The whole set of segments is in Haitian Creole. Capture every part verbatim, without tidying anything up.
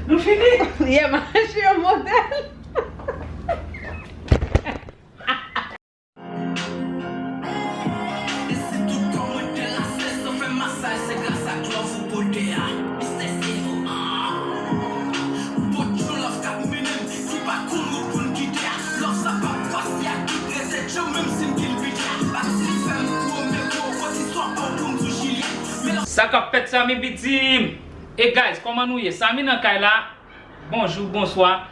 Nou fini? Yeah, mache yon modèl. E si tout kò mwen te lase, sa fè masaj, se gras ak love ou pote a. Mister Simo, ah. Ou pote yon love k ap mennen m, ki pa konn wout pou n kite a. Love sa p ap pase ak tout rete tjanm, menm si m kilbite a. Pati fè m pwomye gwo kot istwa pa w pou m di w Jilyèt. Men love Sa k ap fèt, Samy piti m? E guys, kòman nou ye? Samy nan kay la. Bonjou, bonswa.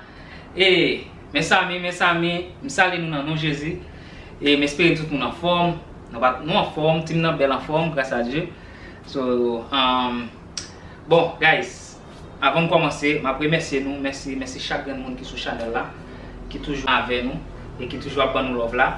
E, mezanmi, mezanmi, m salye nou nan non Jezi. E m espere tout moun anfòm. Nou pa, nou anfòm, team nan bèl anfòm, gras a Dye. So, um, bon, guys, avan m kòmanse, m ap remèsye nou. Mèsi, mèsi chak grenn moun ki sou chanèl la, ki toujou avè nou e ki toujou ap ban nou love la.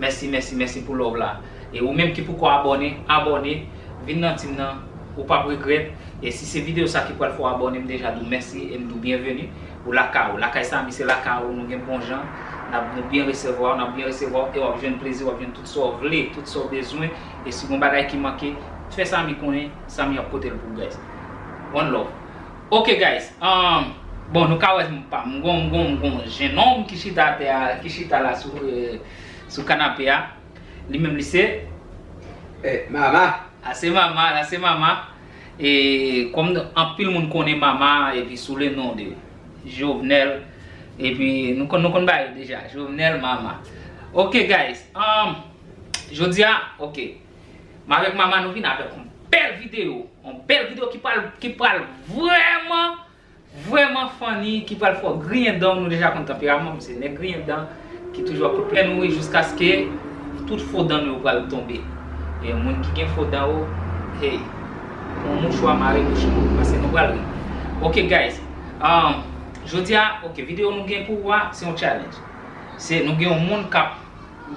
Mèsi, mèsi, mèsi pou love la. E ou menm ki poko abòne, abòne, vin nan team nan, ou p ap regrèt. E si se videyo sa ki pral fè w abòne, m deja di w mèsi e m di w byenveni. Ou lakay ou. Lakay Samy se lakay ou, nou gen bon jan. N ap, nou byen resevwa w, n ap byen resevwa w e w ap jwenn plezi, w ap jwenn tout sa w vle, tout sa w bezwen. E si gen bagay ki manke, fè Samy konnen, Samy ap pote l pou w, guys. One love. Ok, guys. Um, bon, nou ka wè m pa, m gon, m gon, m gon jennonm ki chita atè a, ki chita la sou, eh, sou kanape a. Li menm, li se? Eh, mama. A se mama, a se mama. E kòm anpil moun konnen mama, epi sou le non de Jovenel, epi nou konn, nou konn ba yo deja, Jovenel mama. Ok, guys, um, jodi a, ok, m avèk mama, nou vin avèk yon bèl videyo, yon bèl videyo ki pral, ki pral vrèman vrèman funny, ki pral fè w griyen dan w. Nou deja konn tanperaman m, se nèg griyen dan ki toujou ap plen nou ri jiskaske tout fo dan nou yo pral tonbe. E moun ki gen fo dan yo, hey, pran mouchwa mare bouch nou, paske nou pral ri. Ok, guys, um, jodi a, ok, videyo nou gen pou ou a, se yon challenge. Se, nou gen yon moun k ap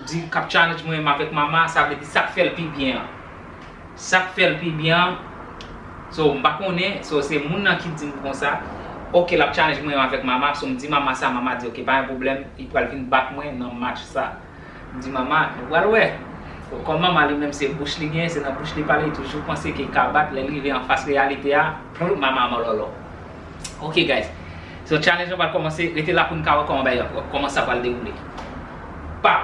di, k ap challenge mwen menm avèk mama, sa vle di sa k fè l pi byen an. Sa k fè l pi byen an, so, m pa konnen, so, se moun nan ki di m konsa, ok, l ap challenge mwen avèk mama, so, m di mama sa, mama di, ok, pa gen pwoblèm, li pral vin bat mwen nan match sa. M di mama, nou pral wè. So, kòm mama li menm se bouch li gen, se nan bouch li pale, li toujou panse ke l ka bat, lè l rive anfas reyalite a, mama mòlòlò. Ok, guys. So, challenge lan pral kòmanse. Rete la pou n ka wè kòman bagay la, kòman sa pral dewoule. Pow!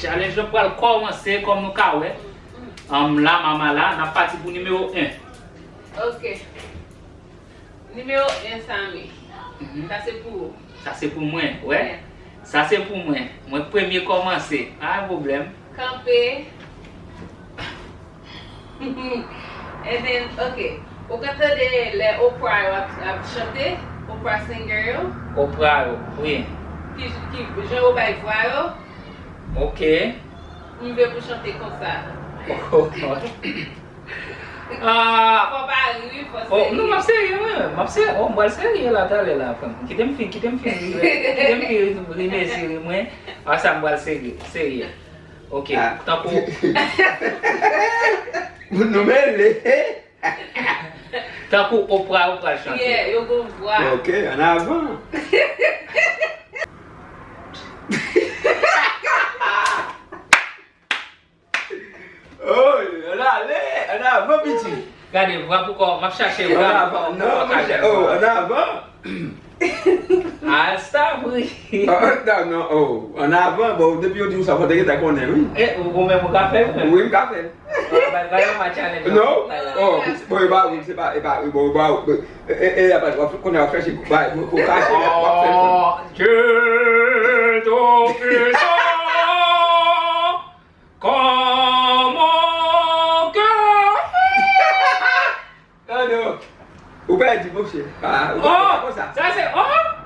Challenge lan pral kòmanse, kòm nou ka wè. Anm, la, mama la, n ap pati pou nimewo en. Ok. Nimewo en, Samy. Mhm. Sa se pou ou. Sa se pou mwen, wè. Yeah. Sa se pou mwen. Mwen k premye kòmanse. Pa gen pwoblèm. Kanpe. And then, ok. Ou ka tande lè Oprah yo ap, ap chante, Oprah singer yo? Oprah yo, wi. Ki, ki jan yo bay vwa yo? Ok. M vle pou chante konsa. Ah. Fò pa ri, fò serye. Oh, non, m ap serye, wi. M ap serye. Oh, m pral serye la, talè la, frè m. Kite m fin, kite m fin ri, kite m fin ri, ri, mezi ri mwen. Apre sa, m pral serye, serye. Ok, ah, tankou moun nou mele. Tankou Oprah, Oprah chante. Yeah, yo gon vwa. Ok, ann avan. Oh, ann ale, ann avan, piti. Gade, vwa pou kò, m ap chache vwa pou kò. Ann avan, non, monchè, oh, ann avan. Al stavri. Ah, non, non, oh, ann avan, bon, depi yo di w sa, fò te gentan konnen, wi. E, ou, ou menm ou ka fè, ou menm? Wi, m ka fè. Ba, ba, ba, ba, challenge. Non, oh, bon, e pa, wi, se pa, e pa, wi, bon, e pa, e, e, e, apa, w ap konnen w ap chèche, ba, ou, ou kache, w ap fè. Oh, Dieu Tout-Puissant, comment que Oh non. Ou pèdi, monchè. Ah, ou pa konsa. Sa se, oh!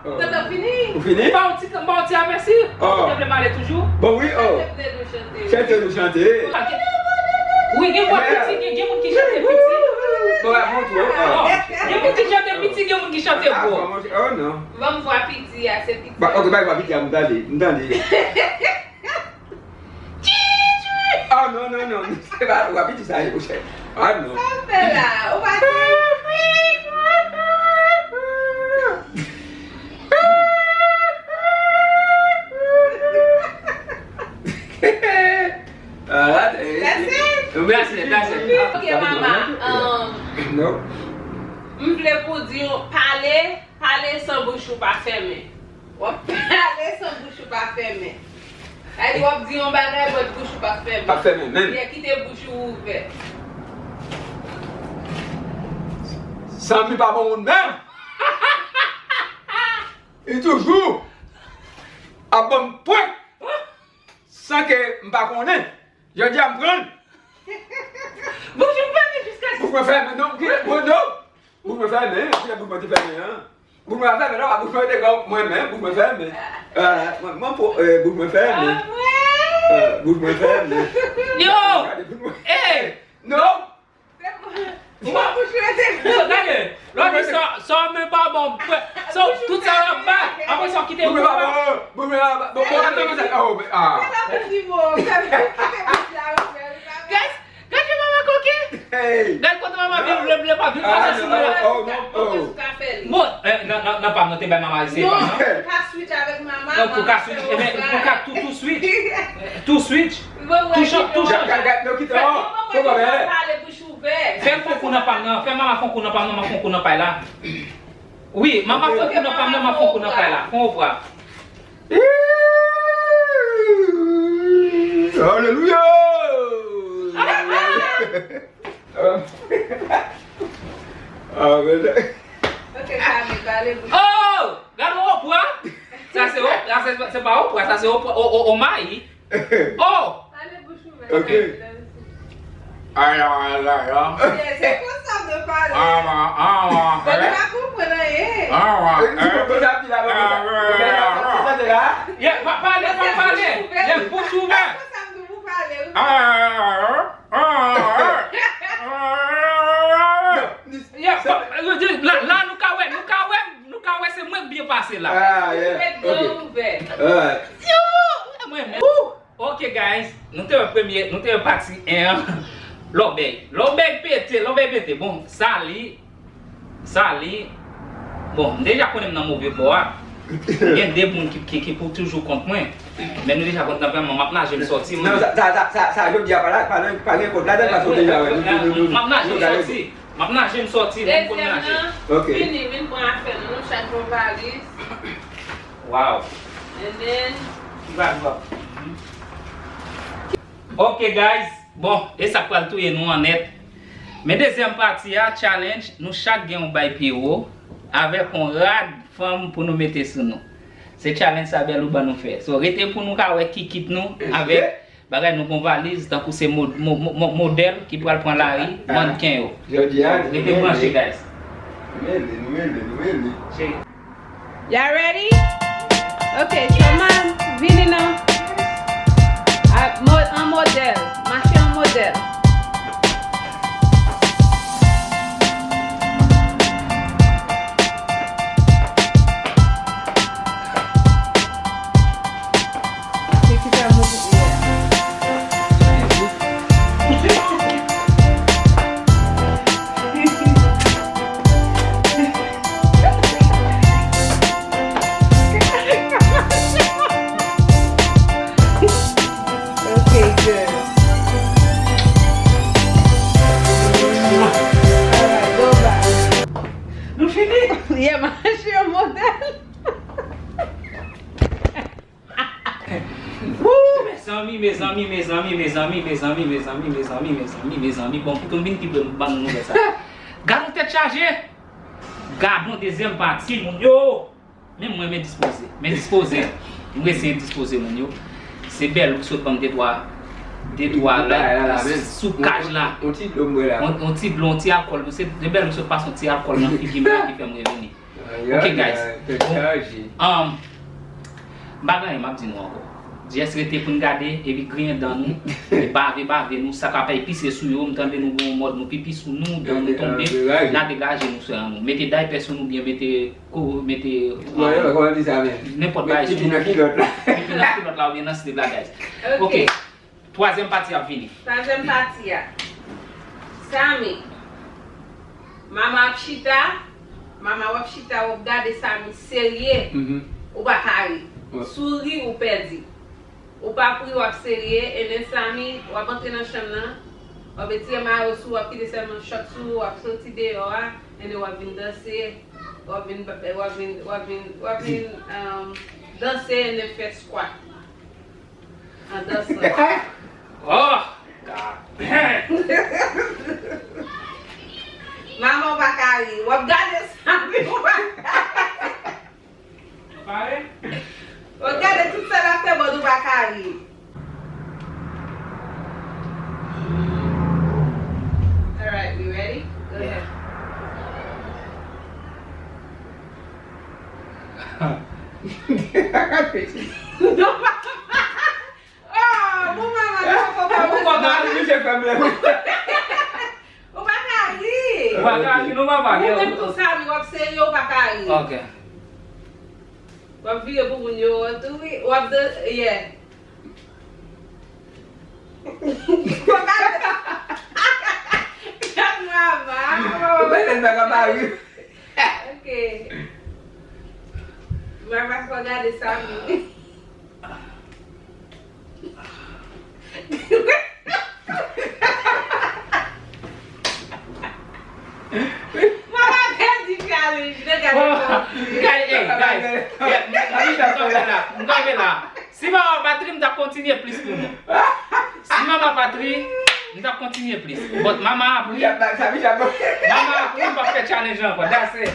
Oh. Tonton fini. Ou fini? M ba w ti, m ba w ti apèsi. Oh. Ou te vle m ale toujou? Bon, wi, oh. Chante nou chante. Chante nou chante. Wi, gen vwa piti, gen, gen moun ki chante piti. Bon, ba, montre w, oh. Oh, gen moun ki chante piti, gen moun ki chante gwo. Ah, bon, monchè, oh non. Ban m vwa piti a, se piti. Ba, ok, bay vwa piti a, m tande, m tande. Ah, non, non, non. Se pa, w ap di sa, monchè. Ah, non. Sa w fè la? Ou pa di. Ah, eh, that's it? That's it, that's it. Ok, mama. Um, non. M vle pou w di yon pale, pale san bouch ou pa fèmen. W ap pale san bouch ou pa fèmen. Sa vle di w ap di yon bagay, but bouch ou pa fèmen. Pa fèmen menm. Byen kite bouch ou ouvè. Samy pa bon moun menm. Li toujou ap ban m prank san ke m pa konnen. Jodi a m pran l. Bouch ou fèmen jiskaske. Bouch mwen fèmen, non, ki, bon, non. Bouch mwen fèmen, ki lè bouch mwen te fèmen an? Bouch mwen fèmen, non, bouch mwen te gran, mwen menm, bouch mwen fèmen. Eh, mwen, mwen, pou, eh, bouch mwen fèmen. Ah, mwen. Eh, bouch mwen fèmen. Yo! Gade bouch mwen. Eh! Non! Ou pa bouch mwen te gran. Yo, gade. Lò di sa, sa men pa bon. Sa, tout sa w ap ba, apre sa w kite bouch mwen. Bouch mwen pa bon, bouch mwen pa bon, bouch mwen pa bon. Oh, men, ah. Fè la pou di mo, fè la pou kite bouch la ouvè, li pa bon. Guys, gade mama koke. Hey. Gade kote mama vin vle vle pa vin pase sou mwen. Oh, non, oh. Bon, eh, nan, nan, nan pa m nan te bay mama eseye pa m nan. Non, ou ka switch avèk mama, non, ou ka switch, eh ben, ou ka tou, tou switch. Tou switch. Tou chan-, tou chanje. Gade, gade, non, kite, oh, fè mama fè yon kou nan pa m nan, fè mama fè yon kou nan pa m nan, m ap fè yon kou nan pay la. Wi, mama fè yon kou nan pa m nan, m ap fè yon kou nan pay la. Fè yon vwa. Alelouya! Amen. Ok, Samy, pale bouch. Oh! Gade yon opra. Sa se op-, sa se, se pa opra, sa se opra, o, o, o mayi. Oh! Pale bouch ouvè. Ok. Aya, aya, aya. Yeah, se konsa w dwe pale. Awa, awa. Mwen pa konprann anyen. Awa. Li di konsa pi la, mwen konsa. Sa te la. Yeah, pa pale, pa pale. Yeah, bouch ouvè. Se konsa m dwe pou pale, wi. Aya, aya, aya. Aya, aya, aya. Yeah, pa, la, la, nou ka wè, nou ka wè, nou ka wè se mwen k byen pase la. Ah, yeah. Met gran ouvè. Alright. Yo, mwen, mwen. Ouh! Ok, guys, nou te wè premye, nou te wè pati en an. Lòbèy. Lòbèy pete, lòbèy pete. Bon, Sally, Sally, bon, m deja konnen m nan move bò a. Gen de moun ki, ki, ki pou toujou kont mwen. Men nou deja kont nan vrèman, m ap naje m sòti, mwen. Non, sa, sa, sa, sa, sa, jodi a pa la, pa nan, pa gen kont ladan, paske w deja wè. M ap naje m sòti. M ap naje m sòti, mwen konn naje. Dezyèm nan, ok, vini, vin pran afè nou, nou chak gen yon valiz. Wow. And then, ki valiz w ap? Ok, guys. Bon, e sa k pral touye nou an nèt. Men dezyèm pati a, challenge, nou chak gen yon bay pi wo, avèk yon rad fanm pou nou mete sou nou. Se challenge sa Bèlou ban nou fè. So, rete pou nou ka wè kikit nou avèk bagay nou gon valiz, tankou se mo-, mo-, mo-, mo-, modèl ki pral pran lari, mannken yo. Jodi a, rete branche, guys. Nou mele, nou mele, nou mele. Cheri. Y'all ready? Ok, Showman, vini non. A, mo-, an modèl. Mache an modèl. Se ki sa mwen pou ye a. Ok, good. Alright, go back. Nou fini? Yeah, mache yon modèl. Woo, mezanmi, mezanmi, bon, pou tou vin ki ban nou nouvèl sa. Gad yon tèt chaje. Gad yon dezyèm pati, moun yo. Men mwen, men dispoze. Men dispoze. M eseye dispoze moun yo. Se Bèlou ki sot ban m de twa, de twa la, sou kaj la. On ti dlo m bwè la. On, on ti dlo, on ti alkòl. Se, se Bèlou ki sot pase on ti alkòl nan figi m la ki fè m revini. Ok, guys. Bon, um, m pa gen anyen m ap di nou ankò. Just rete pou n gade, epi griyen dan nou, e bave, bave nou, sa k ap pise sou yo, m tande nou gon mòd nou pipi sou nou, dan nou tonbe, n a degaje nou sou nou. Mete daypè sou nou, byen mete Ko mete, nenpòt bagay sou pipi nan kilòt la. Pipi nan kilòt la oubyen nan slip la, guys. Ok. Twazyèm pati ap vini. Twazyèm pati a. Samy. Mama ap chita. Mama w ap chita, w ap gade Samy serye. Ou pa ka ri. Si w ri, ou pèdi. Ou p ap ri, w ap serye, and then Samy, w ap antre nan chanm nan, w ap retire mayo sou ou, w ap kite sèlman chòt sou ou, w ap soti deyò a, And then w ap vin danse, w ap vin, w ap vin, w ap vin, w ap vin um, danse and then fè squat. An dansan. Oh! God damn! Manman w pa ka ri. W ap gade sa, men w pa ka ri. Pare? W ap gade tout sa l ap fè, but ou pa ka ri. Alright, we ready? Go ahead. Oh, bon manman, nou poko fè. Ou pa ka ri, misye fè m lè. Ou pa ka ri. Ou pa ka ri, nou pa pale. Ou menm tou Samy, w ap serye, ou pa ka ri. Ok. W ap vire pou moun yo tou, wi. W ap de, yeah. Gad manman. Ou pa ka ri. Ok. Manman, fò gade Samy. Manman pèdi challenge, gade kòm. Gade, hey, guys. Yeah, m, m, m kanpe la, m kanpe la. Si manman pa t ri, m t ap kontinye plis pou nou. Si manman pa t ri, m t ap kontinye plis. But manman ap ri. Manman ap ri, m p ap fè challenge la ankò. That's it.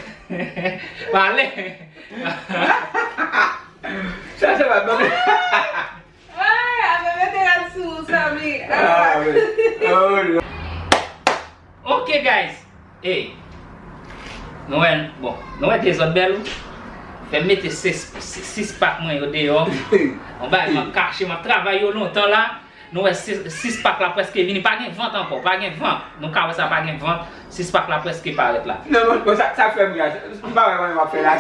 Pale. Sa, sa va bon. Ay, afè mete rad sou ou, Samy. Ah, men. Oh, Lord. Ok, guys. Hey. Nou wè, bon, nou wè dezòd bèl ou. Fè m mete sis, sis, sis pak mwen yo deyò. Yon bagay m ap kache, m ap travay yo lontan la. Nou wè sis, sis pak la prèske vini. Pa gen vant ankò, pa gen vant. Nou ka wè sa pa gen vant. Sis pak la prèske parèt la. Non, non, non, sa, sa fè m raz. M pa wè mwen w ap fè la.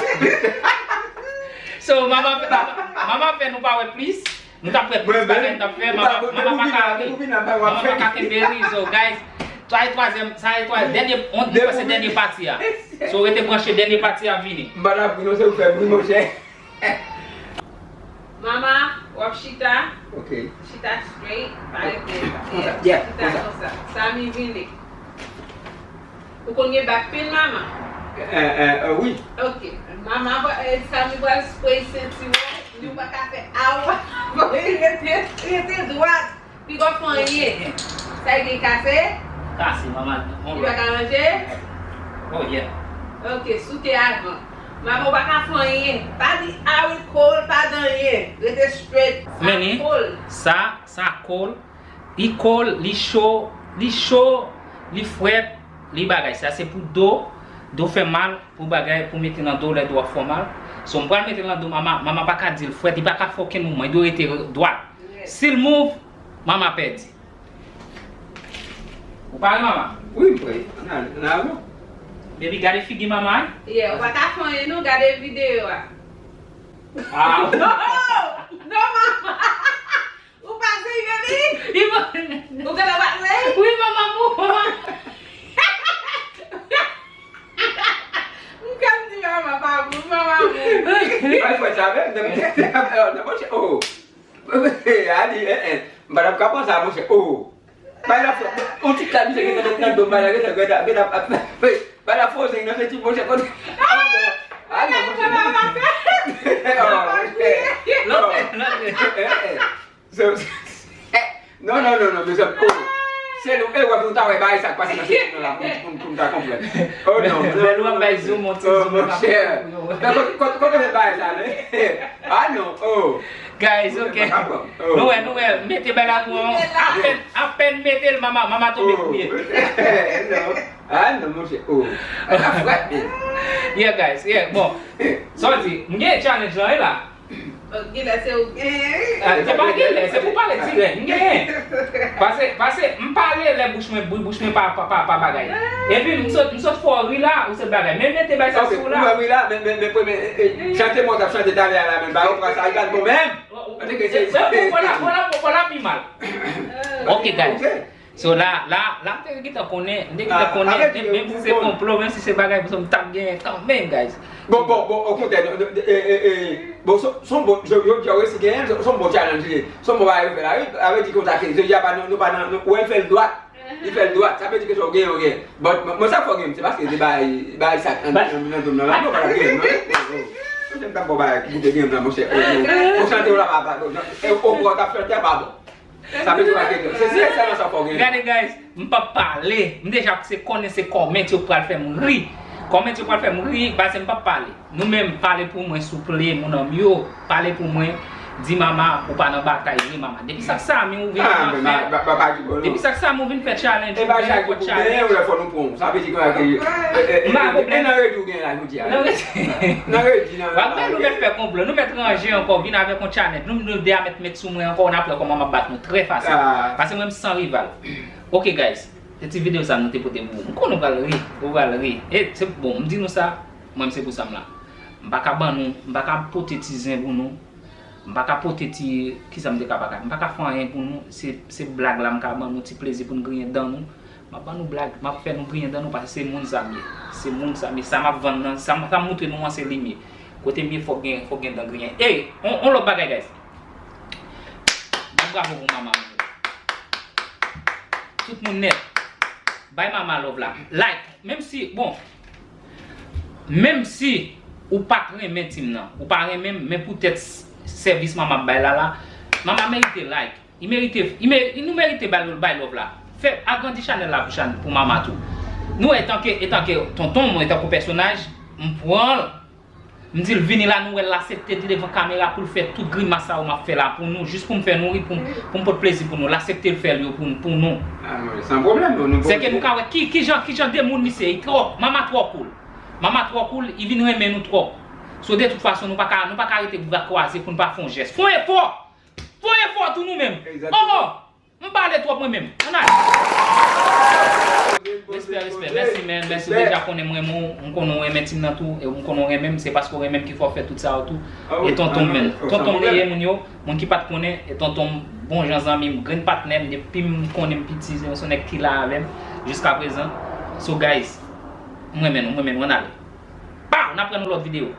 So, manman, manman fè nou pa wè plis. Nou t ap wè plis bagay nou t ap fè, manman, manman pa ka ri. Manman pa ka kenbe ri, so, guys, sa e twazyèm, sa e twazyèm, dènye, on, se dènye pati a. So, rete branche, dènye pati a vini. M pa t ap ri non, se ou fè m ri, monchè. Mama, w ap chita. Ok. Chita straight, pa leve. Konsa, yeah, chita konsa. Konsa. Samy vini. Ou konn gen back pain, mama? Eh, eh, eh, wi. Ok. Mama, eh, Samy pral spray senti w. Nou pa ka fè awa. Rete, rete dwat. Piga w fè anyen. Sa e gen kase? Kase, manman. Li pa ka ranje? Oh, yeah. Ok, souke avan. Manman, ou pa ka fè anyen. Pa di, ah, wi, cold, pa di anyen. Rete straight. Sa cold. Sa, sa cold. Li cold, li cho, li cho, li frèt, li bagay. Sa se pou do. Do fè mal, pou bagay, pou mete nan do, lè do ap fè w mal. So, m pral mete l nan do manman, manman pa ka di l frèt, li pa ka fè okenn mouvman, li dwe rete dwat. Si l move, manman pèdi. Ou pare, manman? Wi, m pare. Ann al, ann al, non. Baby, gade figi manman, wi. Yeah, ou pa ka fè anyen, non, gade videyo a. Ah. Non! Non, manman! Ou pase, baby? Ou genlè pase? Wi, manman, mou, manman. M konn di manman pa bon, manman bon. Bay frè sa menm, nan monchè, oh. Ali, eh, eh. M pa t ap ka pran sa, monchè, oh. Bay la frè, on ti kal misye gentan met nan do, bay la gentan, gentan, gentan, bay la frozen nan senti, monchè, kote. Ah, non, monchè. Oh, monchè. Lòt, lòt. Eh, eh. So, non, non, non, non, mezanmi. Oh. Se nou, e wè pou nou ta wè bagay sa k pase nan senti nou la, pou, pou, pou nou ta konprann. Oh, non, non. Bèl ou ap bay zoom, on ti zoom, monchè. Kote, kote, kote bagay sa, men? Ah, non, oh. Guys, ok. Nou wè, nou wè, mete bagay la pou apèn, apèn mete l, mama, mama tonbe kouye. Non. Ah, non, monchè, oh. Bagay la frèt, men. Yeah, guys, yeah, bon. Sa w di, m gen challenge lan, e la. Genlè se ou genyen, wi. Ah, se pa genlè, se pou pale dirèk. M genyen. Pase, pase, m pale lè bouch mwen, bou-, bouch mwen pa, pa, pa, pa bagay. Epi m sot, m sot fè w ri la, ou sot bagay. Men mete bay sa sou la. Ou wè ri la, men, men, men premye, eh, eh, chante mwen t ap chante talè a la, men ba ou pran sa, li pa t bon menm. Bon la, bon la, bon la pi mal. Ok, guys. So la, la, la, m te gentan konnen, m te gentan konnen, menm si se konplo, menm si se bagay, m t ap genyen kanmenm, guys. Bon, bon, bon, okontrè, bon, se, se yon bon, jodi a w resi genyen l, se yon bon challenge li ye. Se yon bon bagay ou fè la, wi. Sa vle di konsa ke jodi a pa nou, nou pa nan, nou, ou wè l fè l dwat. Li fè l dwat, sa vle di ke sa w genyen, w genyen. But, mwen, mwen sa fò genyen, se paske se bay, bay sa nan, nan, nan dwòm nan, la, mwen pa genyen, non. Mwen se m t ap bò bay, goute genyen nan, monchè. Monchè, te w la pa, pa, non. E, o, o, t ap fè, te pa bon. Sa vle di w pa genyen. Se, se sèlman sa fò genyen. Gade, guys, m p ap pale. M deja se konnen se kòmèt yo pral fè m ri. Kòmèt yo pral fè m ri, paske m p ap pale. Nou menm, pale pou mwen, souple, moun an m yo. Pale pou mwen. Di mama, ou pa nan batay vre, mama. Depi sa k sa, men ou vin Ah, nan men fè. ma- ma- ma- pa di bon, non. Depi sa k sa, men ou vin fè challenge, E ou pa vin chak fè kou challenge. Gen, ou lè fò nou pran. Sa vle di ke, ke, e, e, e, Ma- e, e, nan redi ou gen la, nou di a. Nan redi. Nan redi, nan W ap wè, nou mèt fè konplo, nou mèt ranje ankò, vin avèk yon challenge. Nou, nou de a mèt, mèt sou mwen ankò, n ap wè kòman m ap bat nou trè fasil. Ah. Paske mwen, m san rival. Ok, guys. Se ti videyo sa nou te pote pou ou. M konnen ou pral ri, ou pral ri. E, se bon, m di nou sa, mwen, se pou sa m la. M pa ka ban nou, m pa ka pote ti zen pou nou. M pa ka pote ti, kisa m te ka pa ka. M pa ka fè anyen pou nou. Se, se blag la m ka ban nou, ti plezi pou n griyen dan nou. M ap ban nou blag, m ap fè nou griyen dan nou paske se moun sa m ye. Se moun sa m ye. Sa m ap vann nan, sa m, sa m moutre nou an se li m ye. Kote m ye fòk gen, fòk gen dan griyen. Ey, on, on lòt bagay, guys. Bon bravo pou mama m. Tout moun nèt. Bay mama love la. Like. Menm si, bon. Menm si ou pa t renmen team nan. Ou pa renmen m, men poutèt s- sèvis mama ap bay la la. Mama merite like. Li merite, li me- nou merite bay, bay love la. Fè agrandi chanèl la pou, chan, pou mama tou. Nou, etanke, etanke tonton mwen, etanke pèsonaj, m pran l. M di l vini la, nou wè l aksepte devan kamera pou l fè tout grimas sa yo m ap fè la pou nou, jis pou m fè nou ri, pou m, pou m pot plezi pou nou. L aksepte l fè l yo pou, pou nou. Ah, mwen, san pwoblèm, nou, nou Se ke nou ka wè ki, ki jan, ki jan de moun misye, li twò, mama twò cool. Mama twò cool, li vin renmen nou twòp. So, de tout fason, nou pa ka, nou pa ka rete bra kwaze pou n pa fè yon jès. Fè yon efò! Fè yon efò tou nou menm. Egzakteman. Oh, oh! M pale twòp mwen menm. Ann ale. Respè, respè. Mèsi, men. Mèsi, ou deja konnen m renmen w. M konnen w renmen team nan tou. E m konnen w renmen m. Se paske w renmen m ki fè w fè tout sa yo tou. E tonton m, men. Tonton m li ye, moun yo. Moun ki pa t konnen, e tonton m, bon jan zanmi m, grenn patnè m, depi m konnen m piti, se yon nèg ki la avè m jiska prezan. So, guys, m renmen nou, m renmen nou. Ann ale. Pow! N ap pran yon lòt videyo.